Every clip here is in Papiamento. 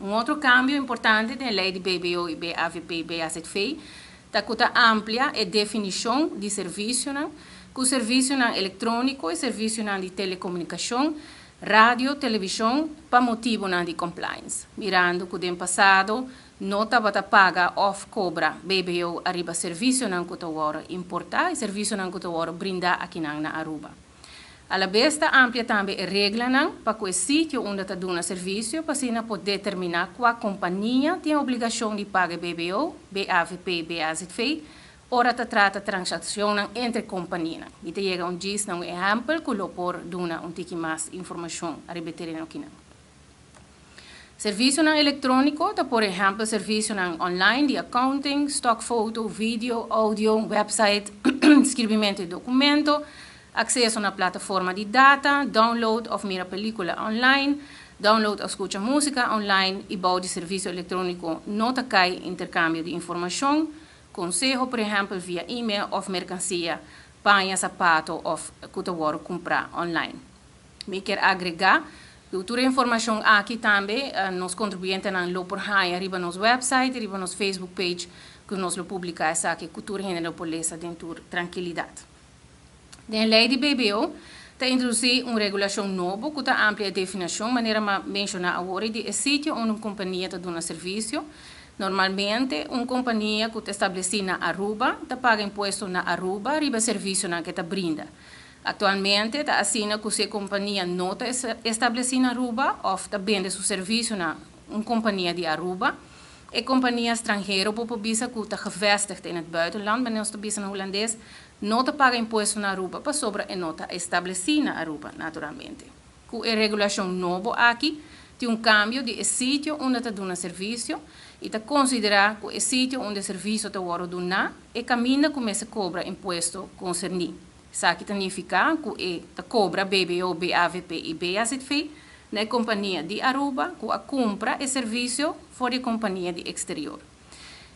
Un otro cambio importante den ley di BBO y BAVP BAZV ta cu ta amplia e definicion di servicionan, cu servicionan electronico y servicionan di telecomunicacion, radio, television, pa motibonan di compliance. Mirando cu den pasado no tabata paga of cobra BBO ariba servicionan cu ta wordo importa y servicionan cu ta wordo brinda akinan na Aruba. Alabes ta amplia tambe e reglanan pa cu e sitio unda ta duna servicio pa asina por determina cua compania tin obligacion di paga BBO, BAVP, BAZV ora ta trata transaccionnan entre companianan. Mi ta yega un djis na un ehempel cu lo por duna un tiki mas informacion ariba e tereno akinan. Servicionan electronico ta por ehempel servicionan online di accounting, stock foto, video, audio, website, skirbimento di documento, acceso na plataforma di data, download of mira pelicula online, download of scucha musica online y bou di servicio electronico no ta cay intercambio di informacion, conseho por ehempel via email of mercancia, paña, sapato of cu ta wordo cumpra online. Mi kier agrega cu tur e informacion aki tambe nos contribuyentenan lo por haya riba nos website, riba nos Facebook page cu nos lo publica esaki cu tur hende lo por lesa den tur trankilidad. Den ley di BBO ta introduci un regulacion nobo cu ta amplia e definacion manera m'a menciona awor di e sitio unda un compania ta duna servicio. Normalmente un compania cu ta estableci na Aruba ta paga impuesto na Aruba riba e servicionan cu e ta brinda. Actualmente ta asina cu si e compania no ta estableci na Aruba of ta bende su servicio na un compania di Aruba, e compania stranhero bo por bisa cu ta gevestigd in het buitenland, manera nos ta bisa na Hulandes, no ta paga impuesto na Aruba pasobra e no ta estableci na Aruba, naturalmente. Cu e regulacion nobo aki, tin un cambio di e sitio unda ta duna servicio y ta considera cu e sitio unda e servicio ta wordo duna, e caminda cu mester cobra impuesto concerni. Esaki ta nifica cu e ta cobra BBO, BAVP y BAZV na e compania di Aruba cu a cumpra e servicio for di e compania di exterior.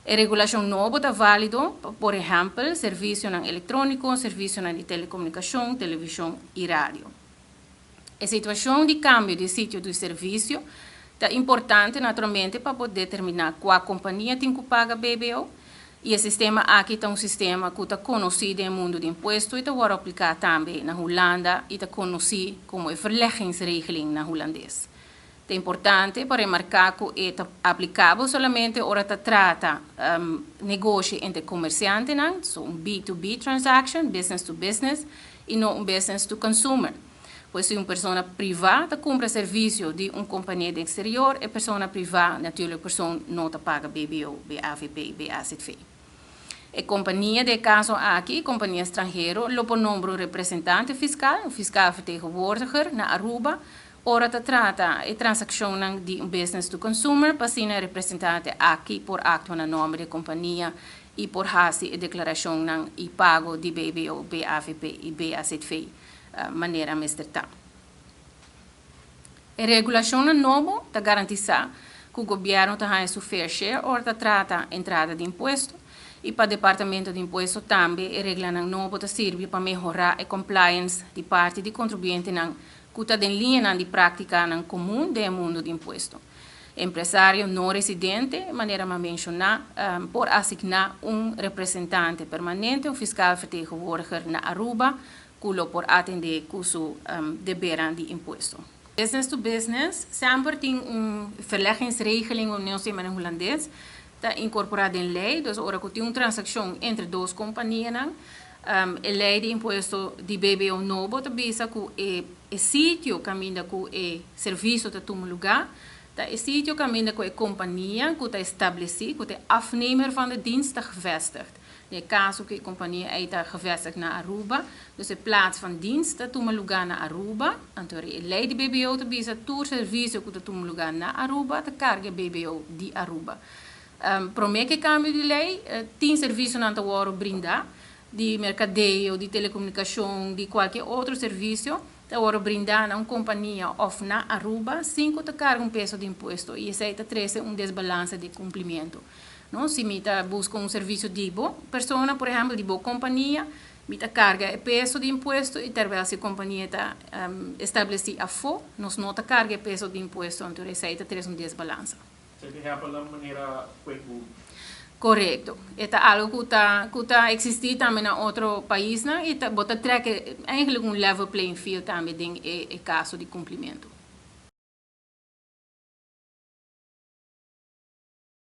E regulacion nobo ta valido pa, por ehempel, servicionan electronico, servicionan di telecomunicacion, television y radio. E situacion di cambio di sitio di servicio ta importante naturalmente pa por determina cua compania tin cu paga BBO y e sistema aki ta un sistema cu ta conoci den e mundo di impuesto y ta wordo aplica tambe na Hulanda y ta conoci como e verleggingsregeling na Hulandes. Ta importante pa remarca cu e ta aplicabel solamente ora ta trata negoshi entre comerciantenan, so un B2B transaction, business to business, y no un business to consumer. Pues si un persona priva ta cumpra servicio di un compania den exterior, e persona priva, natuurlijk persoon, no ta paga BBO, BAVP y BAZV. E compania den e caso aki, compania stranhero, lo por nombra un representante fiscal, un fiscaal vertegenwoordiger, na Aruba, ora ta trata e transaccionnan di un business to consumer, pa asina e representante aki por actua na nomber di e compania y por haci e declaracionnan y pago di BBO, BAVP y BAZV manera mester ta. E regulacionnan nobo ta garantisa cu gobierno ta haya su fair share ora ta trata entrada di impuesto y pa Departamento di Impuesto tambe e reglanan nobo ta sirbi pa mehora e compliance di parti di contribuyentenan cu ta den liñanan di practicanan comun den e mundo di impuesto. Empresario no residente, manera m'a menciona, por asigna un representante permanente, un fiscaal vertegenwoordiger na Aruba, cu lo por atende cu su debernan di impuesto. Business to business, semper tin un verleggingsregeling, un nos yama na Hulandes, ta incorpora den ley, dus ora cu tin un transaccion entre dos companianan, e ley di impuesto di BBO nobo ta bisa cu e sitio caminda cu e servicio ta tuma lugar, ta e sitio caminda cu e compania cu ta estableci, cu ta e afnemer van de dienst ta gevestigd. Den e caso cu e compania ey ta gevestigd na Aruba, dus e plaats van dienst ta tuma lugar na Aruba, anto e ley di BBO ta bisa tur servicio cu ta tuma lugar na Aruba ta carga e BBO di Aruba. Prome cu e cambio di ley, tin servicionan ta worde brinda, di mercadeo, di telecomunicacion, di cualkier otro servicio, ta worde brinda na un compania of na Aruba, sin cu ta carga un peso di impuesto, y esey ta trece un desbalance di cumplimiento. No? Si mi ta busca un servicio di bo persona, por ehempel, di bo compania, mi ta carga e peso di impuesto, y terwijl si e compania ta estableci afo, nos no ta carga e peso di impuesto, anto esey ta trece un desbalansa. Esey ta e manera cu Correcto. E ta algo cu ta existi tambe na otro paisnan, y ta, bo ta trek eigenlijk un level playing field tambe den e caso di cumplimento.